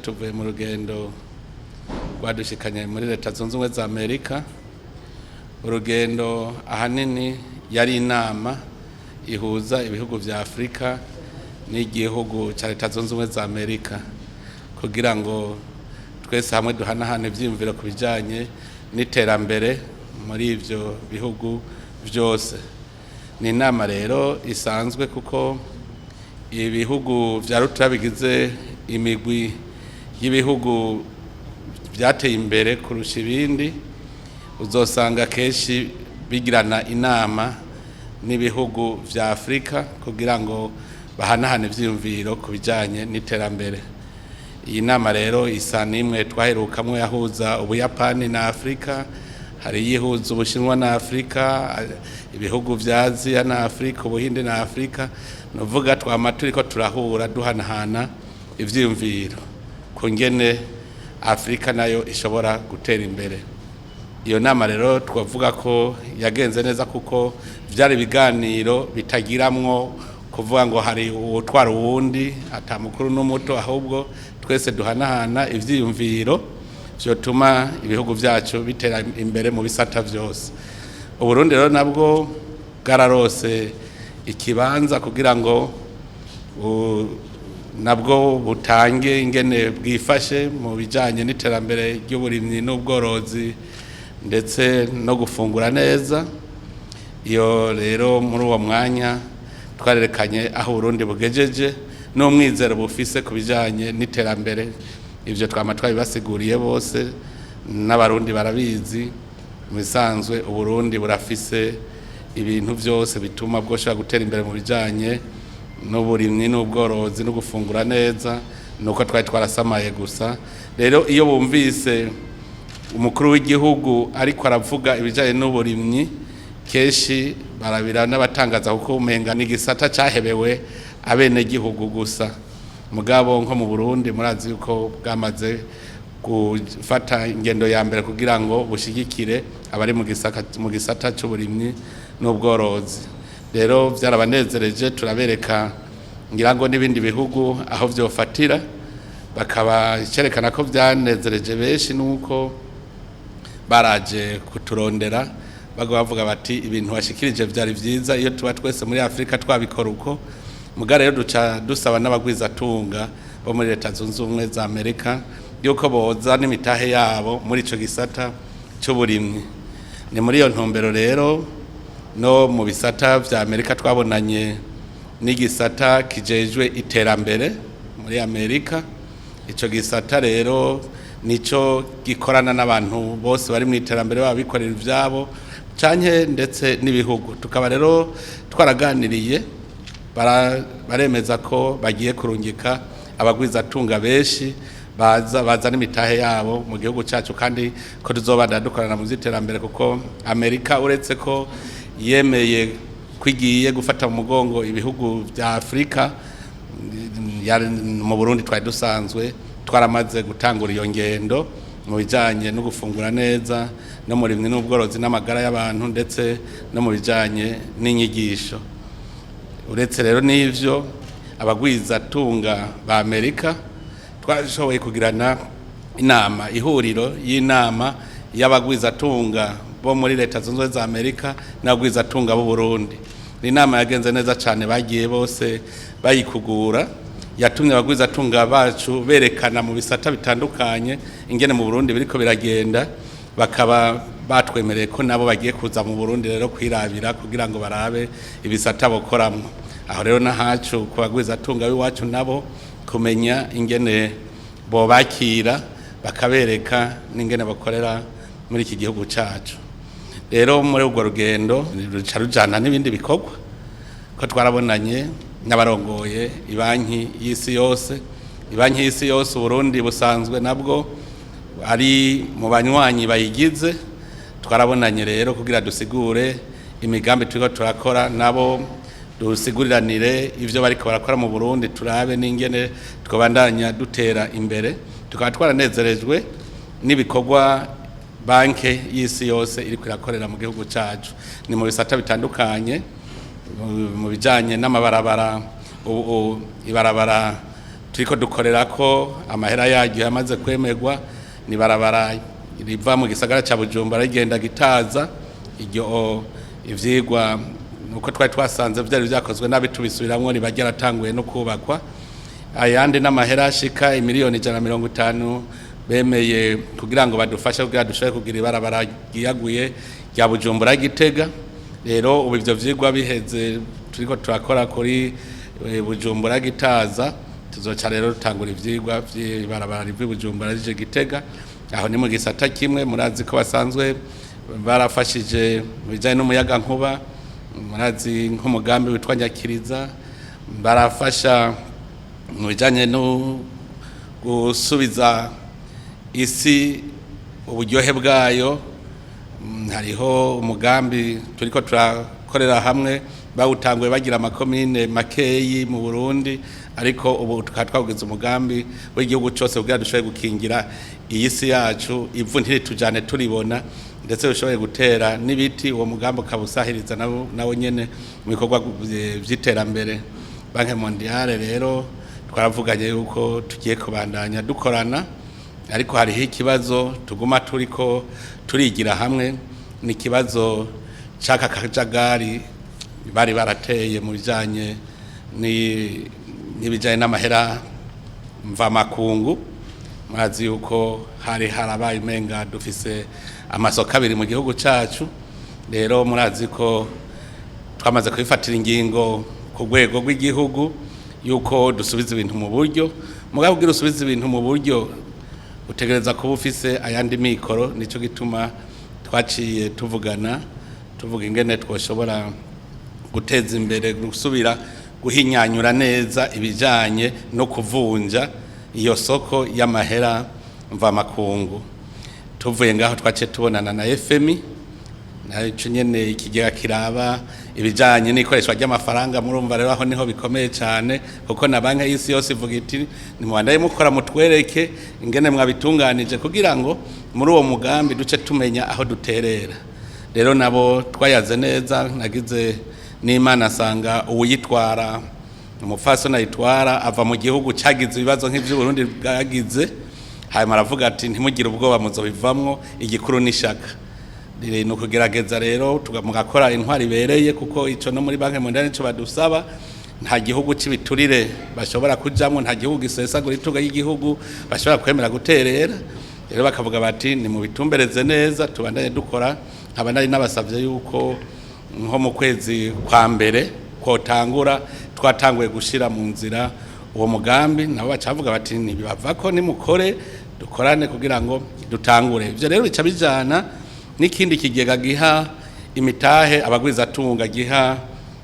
Tuvuye mu rugendo rwadushikanye muri Leta Zunze Ubumwe za Amerika. Urugendo ahanini yari inama ihuza ibihugu vya Afurika n'igihugu ca Leta Zunze Ubumwe za Amerika kugira ngo twese hamwe duhanahane ivyiyumviro ku bijanye n'iterambere muri ivyo bihugu vyose. Ni inama rero isanzwe kuko ibihugu vya rutura bigize imigwi y'ibihugu vyateye imbere kurusha ibindi uzosanga kenshi bigirana inama n'ibihugu vya Afurika kugira ngo bahanahane ivyiyumviro ku bijanye n'iterambere. Iyi nama rero isa n'imwe twaherukamwo yahuza Ubuyapani na Afurika, hari iyihuza Ubushinwa na Afurika, ibihugu vya Aziya na Afurika, Ubuhinde na Afurika. Nuvuga twama turiko turahura duhanahana ivyiyumviro ku ngene Afurika nayo ishobora gutera imbere. Iyo nama rero twavuga ko yagenze neza kuko vyari ibiganiro bitagiramwo kuvuga ngo hari uwutwara uwundi, ata mukuru n'umuto, ahubwo twese duhanahana ivyiyumviro vyotuma ibihugu vyacu bitera imbere mu bisata vyose. Uburundi rero nabwo bwararose ikibanza kugira ngo nabwo butange ingene bwifashe mu bijanye n'iterambere ry'uburimyi n'ubworozi ndetse no gufungura neza. Iyo rero muri uwo mwanya twarerekanye aho Uburundi bugejeje n'umwizero bufise ku bijanye n'iterambere. Ivyo twama twabibasiguriye bose n'Abarundi barabizi. Mu bisanzwe Uburundi burafise ibintu vyose bituma bwoshobora gutera imbere mu bijanye n'uburimyi n'ubworozi no gufungura neza, nuko twari twarasamaye gusa. Rero iyo bumvise umukuru w'igihugu ariko aravuga ibijanye n'uburimyi, kenshi barabira n'abatangaza kuko umenga n'igisata cahebewe abenegihugu gusa. Mugabo nko mu Burundi murazi yuko bwamaze gufata ingendo ya mbere kugira ngo bushigikire abari mu gisata c'uburimyi n'ubworozi. Rero vyarabanezereje, turabereka ngira ngo n'ibindi bihugu aho vyofatira, bakaba icerekana ko vyanezereje benshi nuko baraje kuturondera bagwa bavuga bati ibintu washikirije vyari vyiza, iyo tuba twese muri Afurika twabikora uko. Muga rero duca dusaba n'abagwizatunga bo muri Leta Zunze Ubumwe za Amerika yuko boza n'imitahe yabo muri ico gisata c'uburimyi. Ni muri iyo ntumbero rero no mu bisata vya Amerika twabonanye n'igisata kijejwe iterambere muri Amerika. Ico gisata rero nico gikorana n'abantu bose bari mu iterambere, baba bikorera ivyabo canke ndetse n'ibihugu. Tukaba rero twaraganiriye, baremeza ko bagiye kurungika abagwizatunga benshi baza bazana imitahe yabo mu gihugu cacu, kandi ko tuzobandanya dukorana mu vy'iterambere, kuko Amerika uretse ko yemeye ko igiye gufata mu mugongo ibihugu vya Afurika, mu Burundi twari dusanzwe twaramaze gutangura iyo ngendo mu bijanye no gufungura neza no mu burimyi n'ubworozi n'amagara y'abantu ndetse no mu bijanye n'inyigisho. Uretse rero n'ivyo, abagwizatunga ba Amerika twashoboye kugirana inama, ihuriro y'inama y'abagwizatunga bo muri Leta Zunze Ubumwe za Amerika n'abagwizatunga b'u Burundi. Ni inama yagenze neza cane, bagiye bose bayikugura, yatumye abagwizatunga bacu berekana mu bisata bitandukanye ingene mu Burundi biriko biragenda, bakaba batwemereye ko nabo bagiye kuza mu Burundi rero kwirabira kugira ngo barabe ibisata bokoramwo. Aho rero n'ahacu ku bagwizatunga b'iwacu nabo kumenya ingene bobakira, bakabereka n'ingene bakorera muri iki gihugu cacu. Rero muri urwo rugendo ruca rujana n'ibindi bikorwa ko twarabonanye n'abarongoye ibanki y'isi yose. Ibanki y'isi yose Uburundi busanzwe nabwo ari mu banywanyi bayigize. Twarabonanye rero kugira dusigure imigambi turiko turakora, nabo dusiguriranire ivyo bariko barakora mu Burundi, turabe n'ingene twobandanya dutera imbere. Tukaba twaranezerejwe n'ibikorwa banke y'isi yose iriko irakorera mu gihugu cacu, ni mu bisata bitandukanye, mu bijanye n'amabarabara. Ubu ibarabara turiko dukorera ko amahera yaryo yamaze kwemerwa, ni barabara riva mu gisagara ca Bujumbura rigenda Gitaza. Iryo ivyigwa nuko twari twasanze vyari vyakozwe nabi, tubisubiramwo, riba ryaratanguye no kubakwa. Ayandi n'amahera ashika imiliyoni 150 bemeye kugira ngo badufashe kugira dushobore kugira ibarabara ryiyaguye rya Bujumbura Gitega. Rero ubu ivyo vyigwa biheze, turiko turakora kuri Bujumbura Gitaza, tuzoca rero dutangura ivyigwa vy'ibarabara riva i Bujumbura rije Gitega. Aho ni mu gisata kimwe. Murazi ko basanzwe barafashije mu bijanye n'umuyagankuba, murazi nk'umugambi witwa Nyakiriza, barafasha mu bijanye no gusubiza isi uburyohe bwayo. Hariho umugambi turiko turakorera hamwe, bawutanguye bagira amakomine makeyi mu Burundi, ariko ubu tukaba twawugize umugambi w'igihugu cose kugira dushobore gukingira iyi si yacu, ivu ntiritujane turibona, ndetse dushobore gutera n'ibiti. Uwo mugambi ukaba usahiriza nawo nyene mu bikorwa vy'iterambere. Banque Mondiale rero twaravuganye yuko tugiye kubandanya dukorana, ariko hariho ikibazo tuguma turiko turigira hamwe, ni ikibazo c'aka kajagari bari barateye mu bijanye n'ibijanye n'amahera mvamakungu. Murazi yuko hari harabaye umenga dufise amasoko abiri mu gihugu cacu. Rero murazi ko twamaze kubifatira ingingo ku rwego rw'igihugu yuko dusubiza ibintu mu buryo. Mugabo kugira usubize ibintu mu buryo, utegereza kuba ufise ayandi mikoro. Nico gituma twaciye tuvugana, tuvuga ingene twoshobora guteza imbere, gusubira guhinyanyura neza ibijanye no kuvunja iyo soko y'amahera mvamakungu. Tuvuye ngaho, twaciye tubonana na FMI, naco nyene ikigega kiraba ibijanye n'ikoreshwa ry'amafaranga. Murumva rero aho niho bikomeye cyane, kuko na Banki y'Isi Yose ivuga iti: "Nimubandaye mukora, mutwereke ingene mwabitunganije, kugira ngo muri uwo mugambi duce tumenya aho duterera." Rero nabo twayaze neza, nagize n'Imana asanga uwuyitwara, umupfasoni ayitwara, ava mu gihugu cagize ibibazo nk'ivy'Uburundi bwagize. Hanyuma aravuga ati: "Ntimugire ubwoba, muzobivamwo, igikuru n'ishaka." Ni ukugerageza rero mugakora intwari ibereye, kuko ico no muri Banque Mondiale nico badusaba. Nta gihugu c'ibiturire bashobora kujamwo, nta gihugu gisesagura itunga y'igihugu bashobora kwemera guterera. Rero bakavuga bati: "Ni mu bitumbereze neza, tubandanye dukora." Nkaba nari nabasavye yuko nko mu kwezi kwa mbere kotangura twatanguye gushira mu nzira uwo mugambi. Nabo bacavuga bati: "Ntibibavako, nimukore, dukorane kugira ngo dutangure." Ivyo rero bica bijana n'ikindi kigega giha imitahe abagwizatunga, giha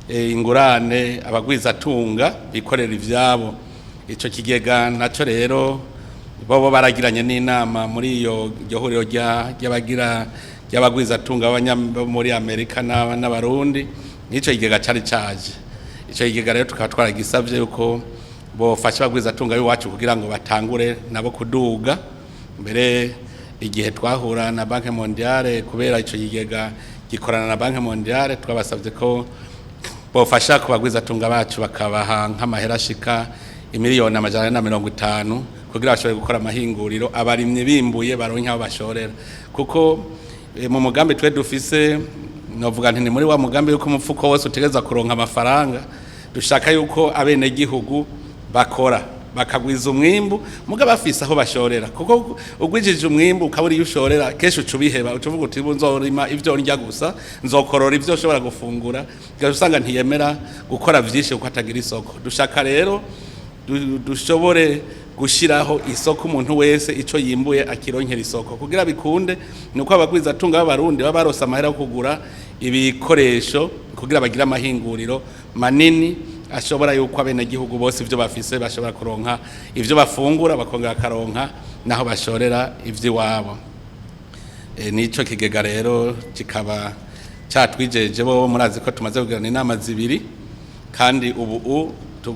ingurane abagwizatunga bikorera ivyabo. Ico kigega naco rero bobo baragiranye n'inama muri iyo iryo huriro ry'abagira ry'abagwizatunga bo muri Amerika n'Abarundi, n'ico kigega cari caje. Ico kigega rero tukaba twaragisavye yuko bofasha abagwizatunga b'iwacu kugira ngo batangure nabo kuduga. Mbere igihe twahura na Banque Mondiale, kubera ico kigega gikorana na Banque Mondiale, twabasavye ko bofasha ku bagwizatunga bacu, bakabaha nk'amahera ashika imiliyoni 450 kugira bashobore gukora amahinguriro, abarimyi bimbuye baronke aho bashorera. Kuko mu mugambi twe dufise, novuga nti ni muri wa mugambi yuko umufuko wose utegereza kuronka amafaranga, dushaka yuko abenegihugu bakora bakagwiza umwimbu, muga bafise aho bashorera, kuko ugwijije umwimbu ukabura iyo ushorera, kenshi uca ubiheba, uca uvuga uti: "Nzorima ivyo ndya gusa, nzokorora ivyo ushobora gufungura." Ugaca usanga ntiyemera gukora vyinshi kuko atagira isoko. Dushaka rero dushobore gushiraho isoko, umuntu wese ico yimbuye akironkera isoko. Kugira bikunde, nuko abagwizatunga b'Abarundi baba barose amahera yo kugura ibikoresho kugira bagire amahinguriro manini ashobora yuko abenegihugu bose ivyo bafise bashobora kuronka ivyo bafungura, bakongera bakaronka naho bashorera ivy'iwabo. Nico kigega rero kikaba catwijeje. Bo murazi ko tumaze kugirana inama zibiri, kandi ubu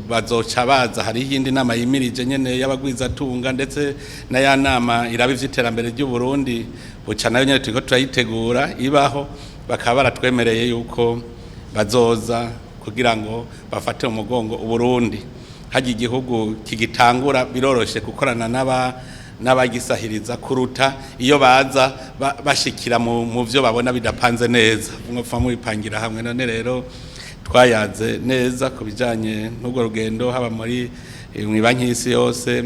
bazoca baza. Hariho iyindi nama yimirije nyene y'abagwizatunga, ndetse na ya nama iraba ivy'iterambere ry'u Burundi buca, nayo nyene turiko turayitegura ibaho. Bakaba baratwemereye yuko bazoza kugira ngo bafate umugongo Uburundi. Hajya igihugu kigitangura biroroshe gukorana n'abagisahiriza kuruta iyo baza bashikira mu byo babona bidapanze neza, mwopfa mubipangira hamwe. None rero twayaze neza ku bijanye n'urwo rugendo, haba muri banki y'isi yose,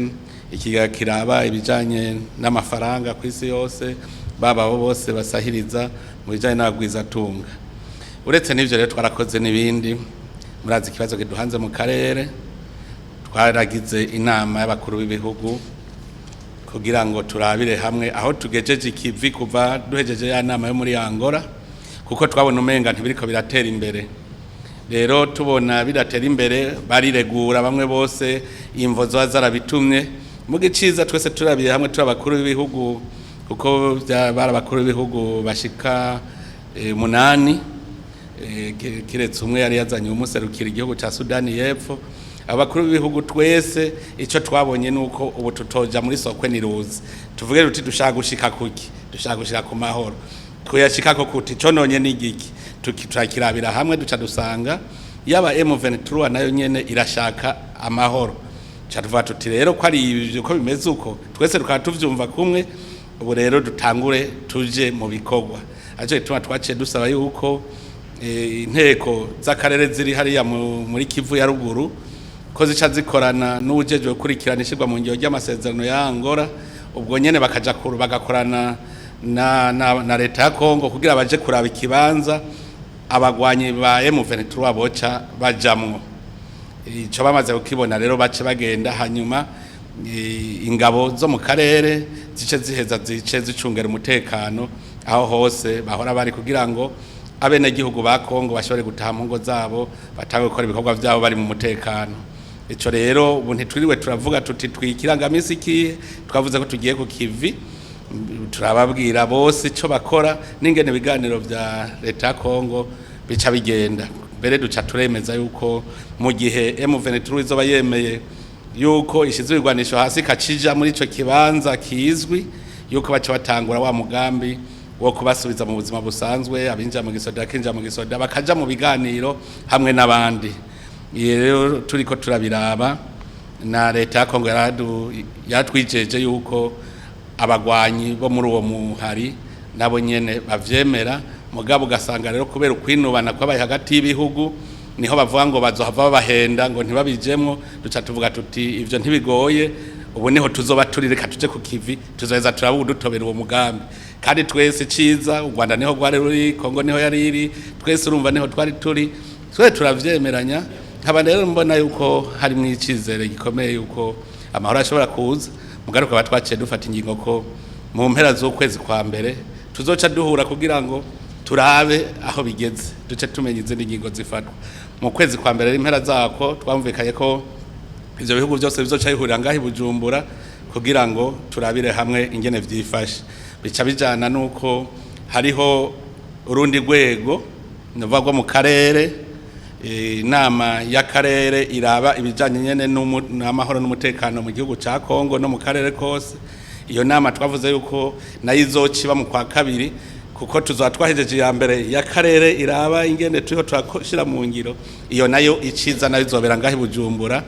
ikigega kiraba ibijanye n'amafaranga ku isi yose, baba abo bose basahiriza mu bijanye n'abagwizatunga. Uretse n'ivyo rero twarakoze n'ibindi. Murazi ikibazo kiduhanze mu karere. Twaragize inama y'abakuru b'ibihugu kugira ngo turabire hamwe aho tugejeje ikivi kuva duhejeje ya nama yo muri Angola, kuko twabona umenga ntibiriko biratera imbere. Rero tubona bidatera imbere, bariregura bamwe bose imvo zoba zarabitumye. Mu giciza twese turabiye hamwe turi abakuru b'ibihugu, kuko bari abakuru b'ibihugu bashika 8, kiretse umwe yari yazanye umuserukira igihugu ca Sudani y'Epfo. Abakuru b'ibihugu twese ico twabonye nuko ubu tutoja muri sokwe niruzi, tuvuge tuti dushaka gushika kuki, dushaka gushika ku mahoro, tuyashikako kuti cononye n'igiki, turakirabira hamwe. Duca dusanga yaba M23 nayo nyene irashaka amahoro. Ca tuvuga tuti rero ko ari ivyo, ko bimeze uko, twese tukaba tuvyumva kumwe, ubu rero dutangure tuje mu bikorwa. Aco gituma twaciye dusaba yuko inteko z'akarere ziri hariya muri Kivu ya ruguru ko zica zikorana n'uwujejwe gukurikirana ishyirwa mu ngiro ry'amasezerano ya Angola, ubwo nyene bakaja bagakorana na leta ya Kongo kugira baje kuraba ikibanza abagwanyi ba M23 boca bajamwo. Ico bamaze kukibona rero bace bagenda, hanyuma ingabo zo mu karere zice ziheza zice zicungera umutekano aho hose bahora bari, kugira ngo abenegihugu ba Kongo bashobore gutaha mu ngo zabo, batange gukora ibikorwa vyabo bari mu mutekano. Ico rero ubu ntitwiriwe turavuga tuti twikirangamisi ikihe, twavuze ko tugiye ku kivi, turababwira bose ico bakora n'ingene ibiganiro vya leta ya Kongo bica bigenda. Mbere duca turemeza yuko mu gihe M23 izoba yemeye yuko ishize ibigwanisho hasi ikakija muri ico kibanza kizwi, yuko baca batangura wa mugambi wo kubasubiza mu buzima busanzwe, abinjira mu gisoda bakinjira mu gisoda, bakaja mu biganiro hamwe n'abandi. Iyo rero turiko turabiraba, na leta ya Kongo yaratwijeje yuko abagwanyi bo muri uwo muhari nabo nyene bavyemera. Mugabo ugasanga rero kubera ukwinubana kwabaye hagati y'ibihugu, niho bavuga ngo bazohava babahenda ngo ntibabijemwo. Duca tuvuga tuti ivyo ntibigoye, ubu niho tuzoba turi, reka tuje ku kivi, tuzoheza turaba udutobera uwo mugambi. Kandi twese ciza, u Rwanda niho rwari ruri, Kongo niho yari iri, twese urumva niho twari turi, twese turavyemeranya. Nkaba rero mbona yuko harimwo icizere gikomeye yuko amahoro ashobora kuza. Mugaruka tukaba twaciye dufata ingingo ko mu mpera z'ukwezi kwa mbere tuzoca duhura kugira ngo turabe aho bigeze, duce tumenya izindi ngingo zifatwa mu kwezi kwa mbere. Impera zako twumvikanye ko ivyo bihugu byose bizoca bihurira ngaho i Bujumbura kugira ngo turabire hamwe ingene vyifashe. Bica bijana nuko hariho urundi rwego nuvuga rwo mu karere, inama y'akarere iraba ibijanye nyene n'amahoro n'umutekano mu gihugu ca Kongo no mu karere kose. Iyo nama twavuze yuko nayo izoca mu kwa kabiri, kuko tuzoba twahejeje iya mbere y'akarere iraba ingene turiho turashira mu ngiro. Iyo nayo iciza nayo izobera ngaho i Bujumbura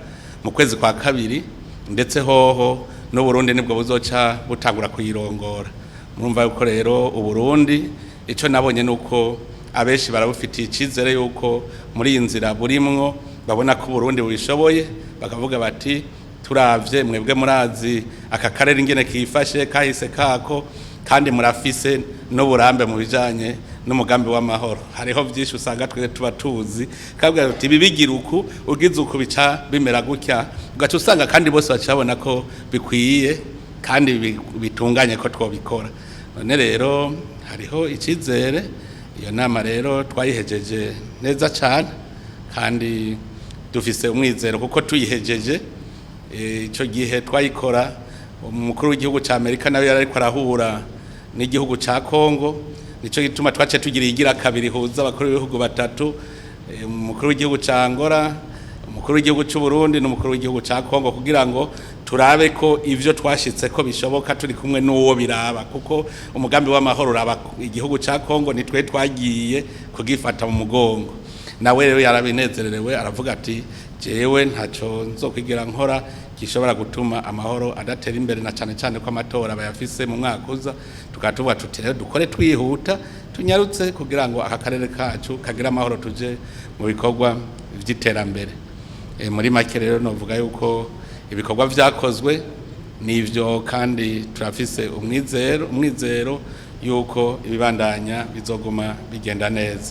mu kwezi kwa kabiri, ndetse hoho n'Uburundi nibwo buzoca butangura kuyirongora. Murumva yuko rero Uburundi, ico nabonye nuko abenshi barabufitiye icizere yuko muri iyi nzira burimwo, babona ko Uburundi bubishoboye, bakavuga bati turavye mwebwe murazi aka karere ingene kifashe kahise kako, kandi murafise n'uburambe mu bijanye n'umugambi w'amahoro. Hariho vyinshi usanga twe tuba tuzi, kabwira uti ibi bigira uku, ugize uku bica bimera gutya, ugaca usanga kandi bose baca babona ko bikwiye kandi bitunganye ko twobikora. None rero hariho icizere. Iyo nama rero twayihejeje neza cane kandi dufise umwizero, kuko tuyihejeje ico gihe twayikora, umukuru w'igihugu ca Amerika nawe yari ariko arahura n'igihugu ca Kongo. Nico gituma twaciye tugira igira kabiri huza abakuru b'ibihugu batatu, umukuru w'igihugu ca Angola, umukuru w'igihugu c'u Burundi n'umukuru w'igihugu ca Kongo, kugira ngo turabe ko ivyo twashitse ko bishoboka turi kumwe n'uwo biraba, kuko umugambi w'amahoro uraba igihugu ca Kongo, nitwe twagiye kugifata mu mugongo. Nawe rero yarabinezererewe, aravuga ati Jewe ntaco nzokwigira nkora gishobora gutuma amahoro adatera imbere, na cane cane ko amatora bayafise mu mwaka uza. Tukaba tuvuga tuti rero dukore twihuta, tunyarutse, kugira ngo aka karere kacu kagire amahoro, tuje mu bikorwa vy'iterambere. Muri make rero novuga yuko ibikorwa vyakozwe nivyo, kandi turafise umwizero yuko ibibandanya bizoguma bigenda neza.